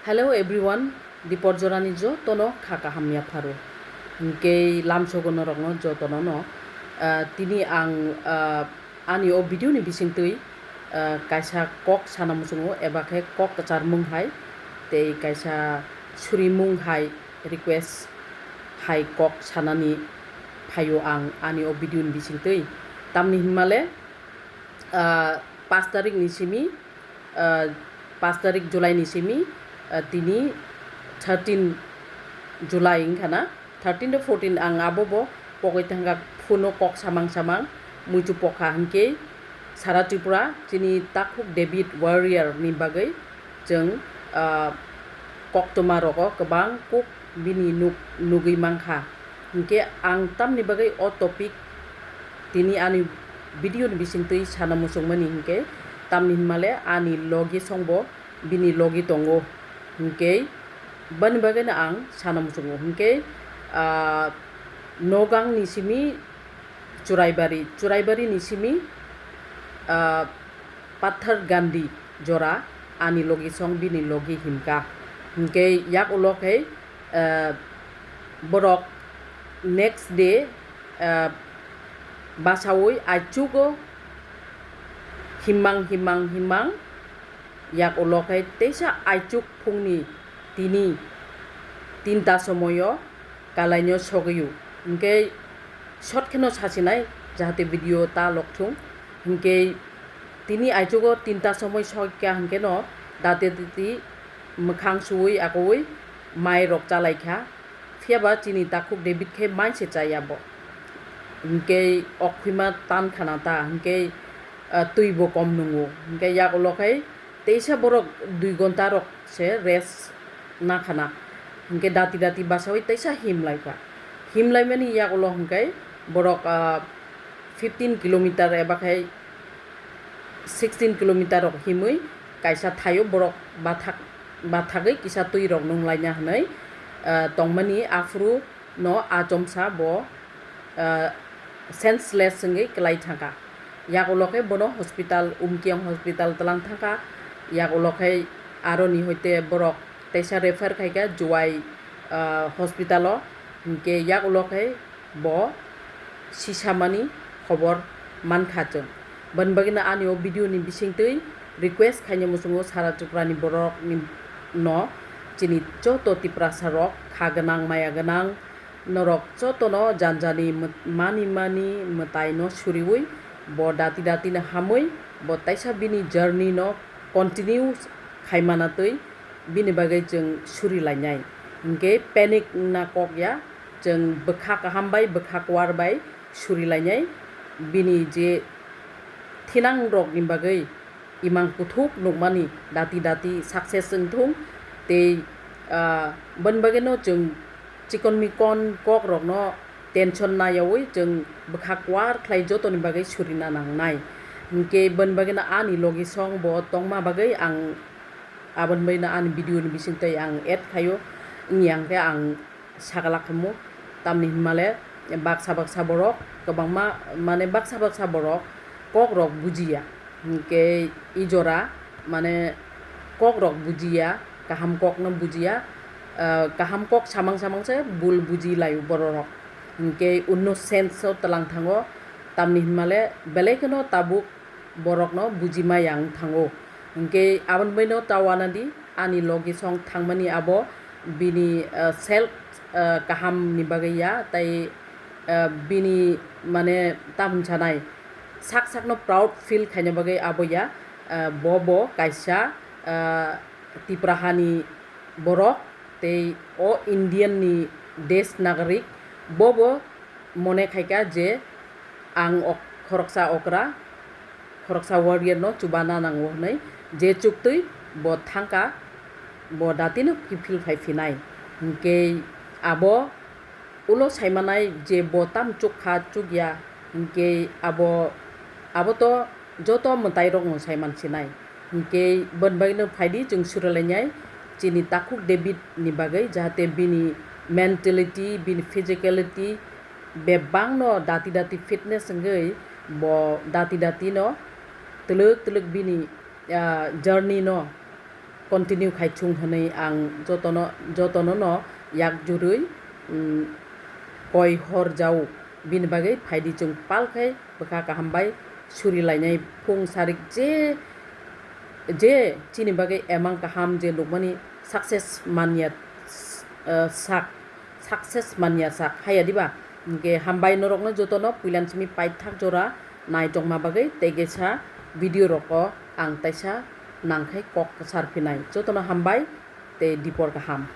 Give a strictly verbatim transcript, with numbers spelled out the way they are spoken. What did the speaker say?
Hello everyone, Dipor jorani jotono kha kaham yapharo. Hinkhe lamsogo norokno jotono no, ah, tini ang, ah, ani o video ni bisingtwi, ah, kaisa kok sana muchungo eba khe kok kwcharmung hai tei kaisa surimung hai request hai kok sanani phaio ang ani o video ni bisingtwi. Tamni hinmale, ah, pash tarik ni simi, ah, pash tarik July ni simi, ah, tini thirteen July wngkha na, thirteen to fourteen ang abo bo pogwi thangkha, phuno kok samang samang muichu pokha hinkhe sara Tripura chini takhuk David Warrior ni bagwi chwng, ah, koktwma rogo kwbang kuk bini nuk-, nugwi mankha. Hinkhe ang tamni bagwi o topic tini ani video ni bisingtwi sana muchungmani hinkhe tamni hinmale ani logi songbo bini logi tongo. Hinkhe bani bagwino ang sana muchungo. Hinkhe, ah, Nogang ni simi Churaibari, Churaibari ni simi, ah, Pathar Gandhi jora ani logi song bini logi himkha. Hinkhe yak ulo khe, ah, borok next day, ah, basaui aichugo himmang, himmang, himmang, yak ulo khe teisa aichuk phungni tini tinta somoyo kalaino sogwi o. Hinkhe short kheno sachinai, jahate video ta lokthung. Hinkhe tini aichugo tinta somoi sokya hinkhe no dati dati mwkhang suwi akowi mai rok chalaikha. Phiyaba chini takhuk David khe mai se chaya bo. Hinkhe okhuima tan khana ta, hinkhe, ah, twi bo kom nungo. Hinkhe yak ulo khe teisa borok dui gonta rok se rest nakhana. Hinkhe dati dati basawi teisa himlaikha. Himlaimani yak ulo hinkhe borok, ah, fifteen kilometer eba khai sixteen kilometer rok himwi kaisa thaio borok bathak, bathagwi kisa twi rok nunglaina hwnwi, ah, tongmani aphuru no achomsa bo, ah, senseless wngwi kwlai thangkha. Yak ulo khe bono hospital, Umkiang hospital twlang thangkha. Yak ulo khe aroni hoite borok teisa refer khaikha Jowai, ah, hospital o. Hinkhe yak ulo khe bo sisamani khobor mankha chwng. Bani bagwino ani o video ni bisingtwi request khaina muchungo sara Tripura ni borok ni no chini joto Tiprasa rok kha gwnang maya gwnang norok jotono janjani mw-, mani mani mwtai no suriwi bo dati dati no hamwi bo taisa bini journey no continue khaimana twi bini bagwi chwng suri lainai. Hinkhe panic wngna kok ya, chwng bwkha kaham bai bwkha kwar bai suri lainai. Bini je thinang rok ni bagwi imang kuthuk nukmani dati dati success wngthung tei, ah, boni bagwi no chwng chikon mikon kok rok no tension nayawi chwng bwkha kwar khlai jotoni bagwi surina nangnai. Hinkhe boni bagwi no ani logi song bo tongma bagwi ang aboni bagwi no ani video ni bisingtwi ang add khaio. Wngya hwnkhe ang sagalak khamu, tamni hinmale baksa baksa borok kwbangma, mane baksa baksa borok kok rok bujiya, hinkhe i jora mane kok rok bujiya, kaham kok no bujiya, ah, kaham kok samang samang se bul buji laio borok rok, hinkhe unno sense o twlang thango, tamni hinmale belai kheno tabuk borokno bujima yang thango. Hinkhe aboni baino ta wanadi ani logi song thangmani abo bini, ah, self, ah, kaham ni bagwi ya, tai, ah, bini mane tam sanai sak sakno proud feel khaina bagwi abo ya, ah, bo bo kaisa, ah, Tipra hani borok tei o Indian ni desh nagarik, bo bo mone khaikha je ang ok-, khoroksa okra, khoroksa warrior no chubana nango hwnwi, je chuktwi bo thangkha, bo datino kiphil phai phinai. Hinkhe abo ulo saimanai je bo tam chukha chukya, hinkhe abo, abo to joto mwtai rokno saiman sinai. Hinkhe boni bagwino phaidi chwng surilainai chini takhuk David ni bagwi, jahate bini mentality, bini physicality bebak no dati dati fitness wngwi bo dati dati no twlwk twlwk bini, ah, journey no continue khai thung hwnwi ang jotono, jotono no yak jurwi, um, koi hor jau. Bini bagwi phaidi chwng pal khai bwkha kaham bai suri lainai phung sarik je, je chini bagwi emang kaham je nukmani success manya, uh, sak, success manya sak haya diba? Hwnkhe hambai norokno jotono puilan simi paithak jora nai tongma bagwi tei kisa video roko ang taisa nangkhai kok kwchar phinai. Jotono hambai tei dipor kaham.